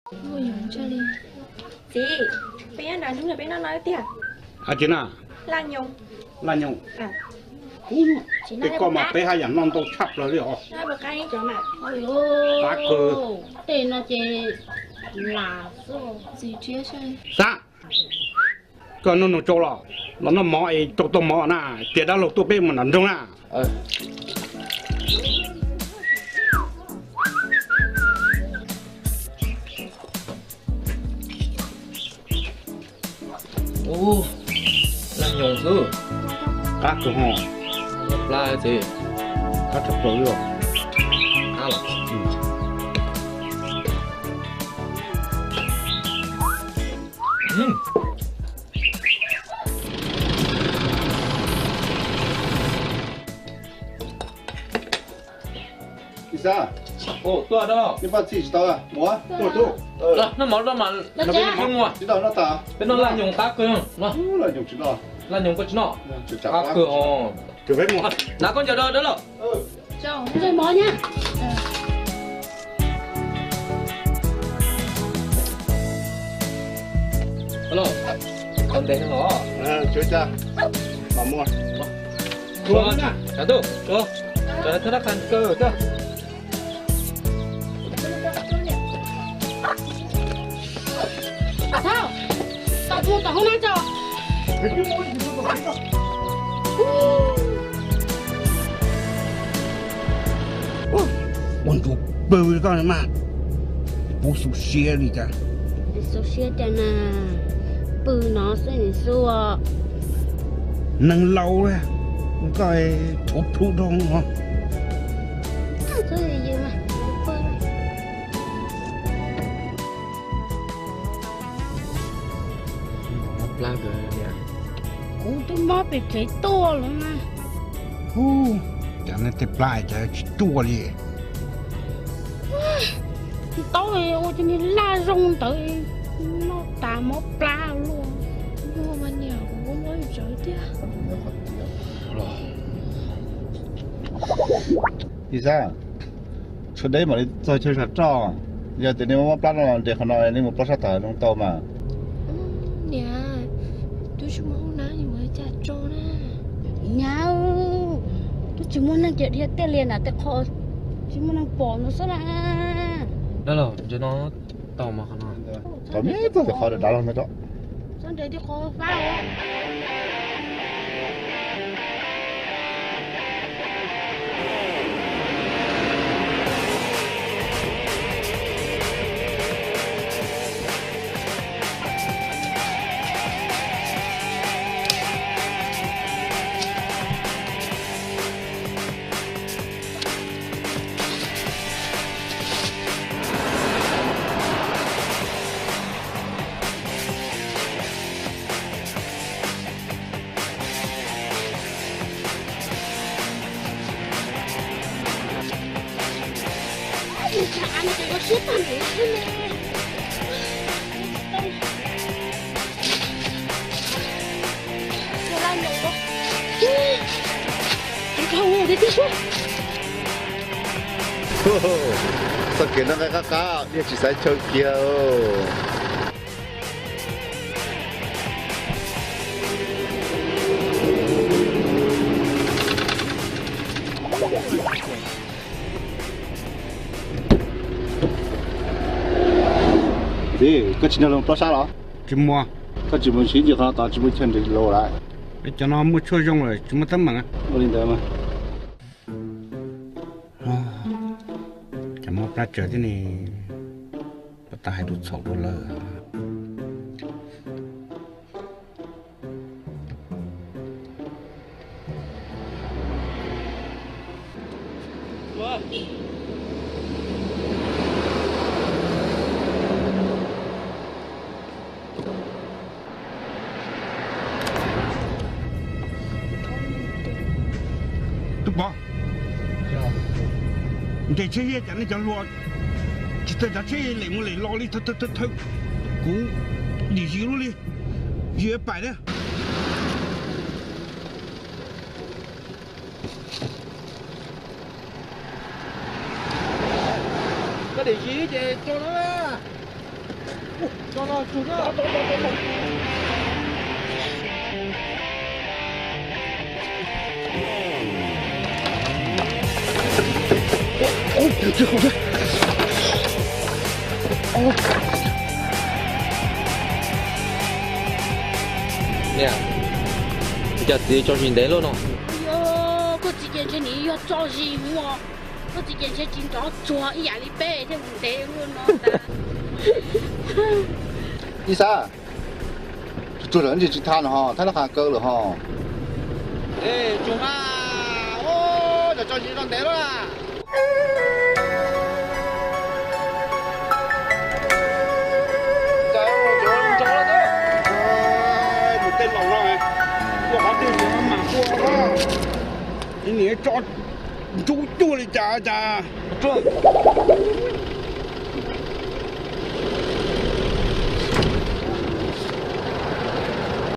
Txiv, peb nyob nram nroog no peb noj no tiag. Hais tsis na? Laj nyoos. Laj nyoos. Peb koj mas peb haj yam noj ntau tshaj plaws li os. Qab kawg. Tej no ces lam xwb. Xav, koj nug nug tsau los, los noj mov es rau tau mov na, tias dab laug tuaj peb mus nram nroog na. Ub, laj nyoos xwb. Qab kawg ho. Noj plab txiv. Qab tshaj plaws li os. Qab los. Ib Xab, tuaj, nej pab txhij tsis tau, mus, tuaj, tuaj. Noj mov, noj mov, peb noj laj nyoos qab kawg. Laj nyoos koj tsis noj? Qab kawg os. Nav koj ncaws dab laug. Noj mov na. Tau ntev los. Tsuav cas, mam muag. Tsuav na, tsam tuj, tsuav, tsam thab dab qas kaw tso. Tom Thauj, tom hoob nab tso. Ua ntsuag pw koj mas, puv xu siab li cas. Xu siab cas na, pw no xwb nws xu. Neeg laus koj thuv plhu dhau no. Kuv twb mob pem kev tuaj lawm na. Hu, cas nej tej plab cas tsis tuaj li. Tau ua cov niag laj zoo ntawd noj tas mob plab luaj. Muaj mas niam kuv mob ib tsawv tiag. Ib Xab, tshuav deb mam li txog chaw sam roj. Yog tias nej mob plab no los nres qhov no nej mus plob sab tom zoo tau mas. Niam, twb tsis muaj hoob nab, mus cas tso na. Nyab, twb tsis muaj neeg ces dhia tej liaj nram tej qho, tsis muaj neeg pom no xwb na. Dab laug, ntawm no tau mas qhov no. Tau me txog tej qhov dav los ntawd tso. Txhob nres tej qhov fab. Txoj kev no nqaij qab qab, dej tsis xaiv chaw kiag. Txiv, koj tsis nrog luag plob sab los? Tsis muaj. Koj tsis mus sib ntsis qhov no tod, tsis muaj chaw nres luag lawm. Cov no muaj tshuaj zoo lawm, tsis muaj teeb meem. Ua li ntawd mas. Cov mob plab tsawv thiab ne, puas tas hais lus txhaum rau lawv. Tub Pov, nres tsheb hiab cas nej cov hluas tsis txawj tsav tsheb lem mus lem los li, thawb thawb thawb, kuv dim zis lub li, zis pais thiab. Koj dim zis ces tso no na. Niam, cov txiv tso zis ntev luaj no. Yog koj txiv ces ntshe nws yog tso zis mus, koj txiv ces ntshe tsis nrov tsuag ib yam li peb thiaj mus ntev luaj no ntag. Ib Xab, tsuag tsuag ntsis tsis thaj no ho, thaj laj qas kaw lawm ho. Tsuag mas, cov tso zis tso ntev luaj. Mus tej laus no, ua qhov twg mas ua, nim tso ntub cuag li cas cas.